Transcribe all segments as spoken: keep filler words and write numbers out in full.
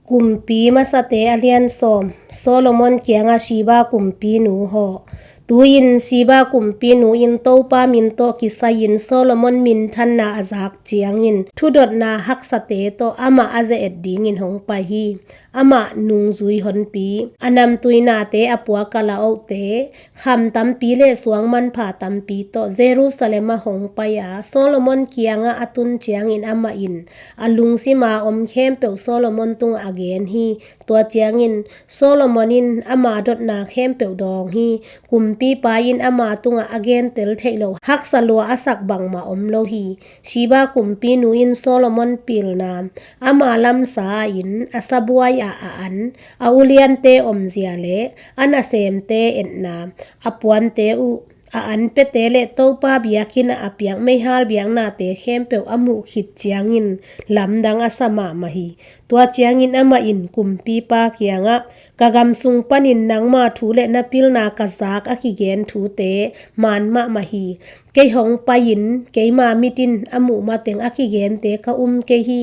Kumpi Masate a lian sawm. Solomon kiangah Sheba kumpinu hawh. Tu-in Sheba kumpinu in Topa min tawh kisai-in Solomon minthanna a zak ciangin thudotna haksate tawh amah a ze-et dingin hong pai hi. Amah nungzui honpi, a namtuinate a puak a la ohte, kham tampi le suang manpha tampi tawh Jerusalem ah hong pai a, Solomon kiangah a tun ciangin amah in a lungsima om khempeuh Solomon tungah a gen hi. Tua ciangin Solomon in ama dotna khempeuh dawng hi. Kumpipa in ama tungah a gentel theih loh haksa lua a sak bangmah om lo hi. Sheba kumpinu in Solomon pilna, ama lamsa in a sabuai ah a an, a uliante omzia le a nasemte etna, a puante uh a an piate le Topa biakinn ah a piak meihal biaknate khempeuh a muh khit ciangin lamdang a sa mahmah hi. Tua ciangin amah in kumpipa kiangah, ka gam sung panin nangma thu le na pilna ka zak a kigen thute man mahmah hi. Kei hong pai-in keima mit in a muh mateng a kigente ka um kei hi.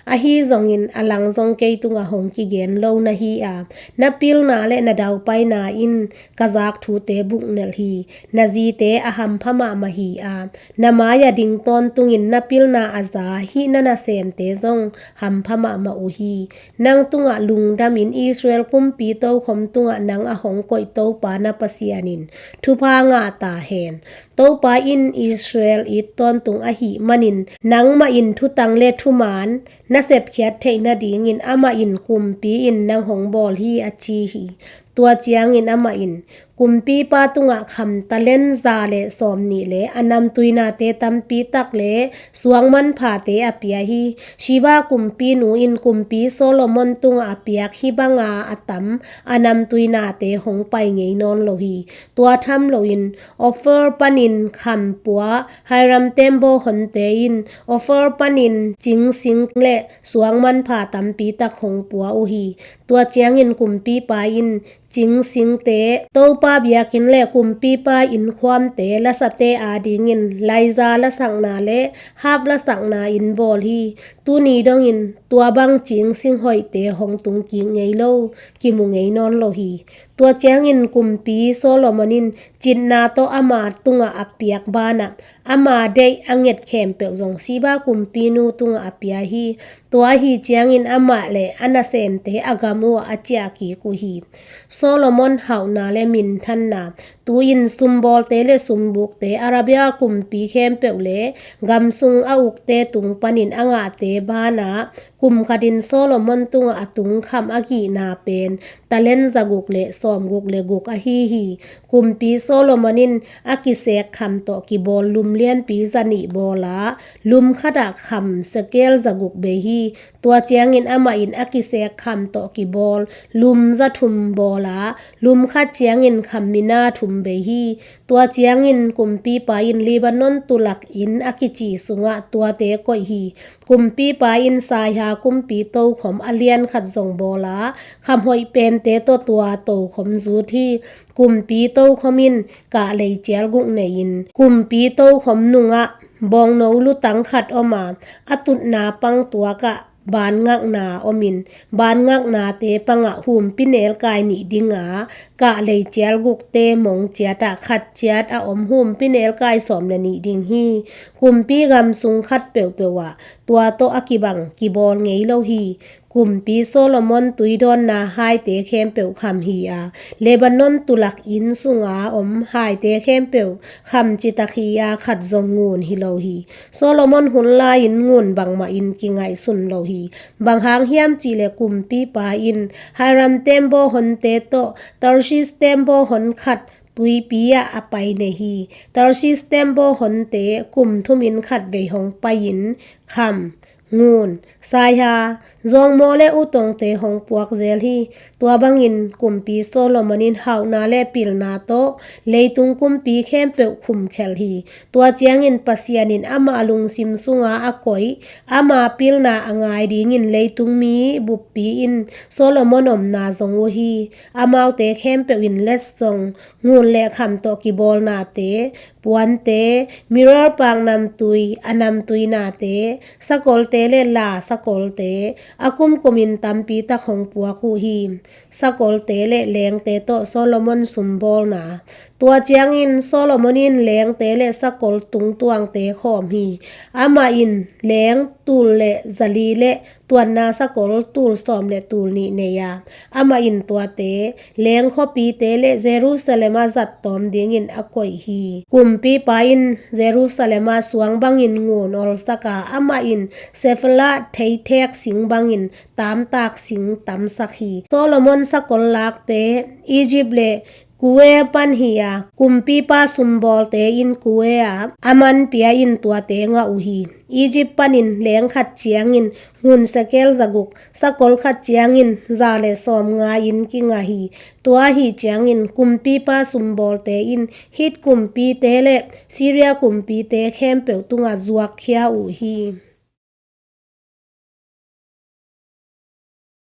Ahi zongin a lang zong kei tungah hong kigen lo na hi a, na pilna le na daupaina in ka zak thute buknelh hi. Na zite a hampha mahmah hi a, na mai-ah ding tawntungin na pilna a za hih na nasemte zong hampha mahmah uh hi. Nang tungah lungdamin Israel kumpi tokhom tungah nang a hong koih Topa na Pasian in thupha ngah ta hen. Topa in Israel it tawntung ahih manin nangmah in thutang le thuman na sepkhiat theih nadingin amah in kumpi in nang hong bawl hi, a ci hi. Tua ciangin amah in, kumpipa tungah kham talent za le sawmnih le a namtuinate tampi tak le suang manphate a pia hi. Sheba kumpinu in kumpi Solomon tungah a piak hih banga a tam a namtuinate hong pai ngei nawn lo hi. Tua tham loin Ophir panin kham pua Hiram tembaw honte in Ophir panin cingsing le suang manpha tampi tak hong pua uh hi. Tua ciangin kumpipa in cingsingte, Topa biakinn le kumpipa innkhuamte lasate adingin laiza lasakna le hap lasakna in bawl hi. Tuni dongin tua bang cingsing hoihte hong tungkik ngei lo, kimu ngei nawn lo hi. Tua ciangin kumpi Solomon in citna tawh ama tungah a piak banah ama deih a nget khempeuh zong Sheba kumpinu tungah a pia hi. Tua ahi ciangin amah le a nasemte a gam uhah a ciahkik uh hi. Solomon hauhna le minthanna. Tu-in sumbawlte le sumbukte Arabia kumpi khempeuh le gam sung a ukte tung panin a ngahte banah kum khatin Solomon tungah a tung kham a gihna pen talent zaguk le sawmguk le guk ahi hi. Kumpi Solomon in a kisek kham tawh kibawl lum lianpi zanih bawl a, lum khatah kham sekel zaguk bei hi. Tua ciangin amah in a kisek kham tawh kibawl lum zathum bawl a, lum khat ciangin kham mina thum bei hi. Tua ciangin kumpipa in Lebanon tulak inn a kici sungah tuate koih hi. Kumpipa in saiha kumpi tokhom a lian khat zong bawl a, kham hoih pente tawh tua tokhom zut hi. Kumpi tokhom in kahlei cial guk nei-in kumpi tokhom nungah bawngno lutang khat om a, a tutna pang tuakah banngakna omin, banngaknate pangah humpi nelkai nih dinga, kahlei cial gukte mong ciatah khat ciat a om humpi nelkai sawm le nih ding hi. Kumpi gam sung khat peuhpeuh ah tua tawh a kibang kibawl ngei lo hi. Kumpi Solomon tuidawnna haite khempeuh kham hi a, Lebanon tulak inn sunga om haite khempeuh kham citak hi a, khat zong ngun hi lo hi. Solomon hun lai-in ngun bangmah in kingaihsun lo hi. Bang hang hiam cihleh kumpipa in Hiram tembaw honte tawh Tarshish tembaw hon khat tuipi ah a pai nei hi. Tarshish tembaw honte kum thumin khat vei hong pai-in kham, ngun, saiha, zawngmaw le utongte hong puak zel hi. Tua bangin kumpi Solomon in hauhna le pilna tawh leitung kumpi khempeuh khumkhelh hi. Tua ciangin Pasian in amah lungsim sunga a koih, ama pilna a ngai dingin leitung mi buppi in Solomon omna zong uh hi. Amaute khempeuh in letsong, ngun le kham tawh kibawlnate, puante, mirror pak namtui, a namtuinate, sakolte le la sakolte a kumkumin tampi tak hong puak uh hi. Sakolte le lengte tawh Solomon sumbawlna. Tua ciangin Solomon in lengte le sakol tungtuangte khawm hi. Amah in leng tul le zali le tuanna sakol tul sawm le tul nih nei a, amah in tuate leng khuapite le Jerusalem a zat tawm dingin a koih hi. Kumpipa in Jerusalem a suang bangin ngun olsak a, amah in Sefela theithek sing bangin tamtak sing tamsak hi. Solomon sakol lakte Egypt le Kue pan hi a, kumpipa sumbawlte in Kue a, a manpia in tuate ngah uh hi. Egypt panin leng khat ciangin ngun sekel zaguk, sakol khat ciangin za le sawmnga in kingah hi. Tua ahi ciangin kumpipa sumbawlte in Hit kumpite le Syria kumpite khempeuh tungah zuakkhia uh hi.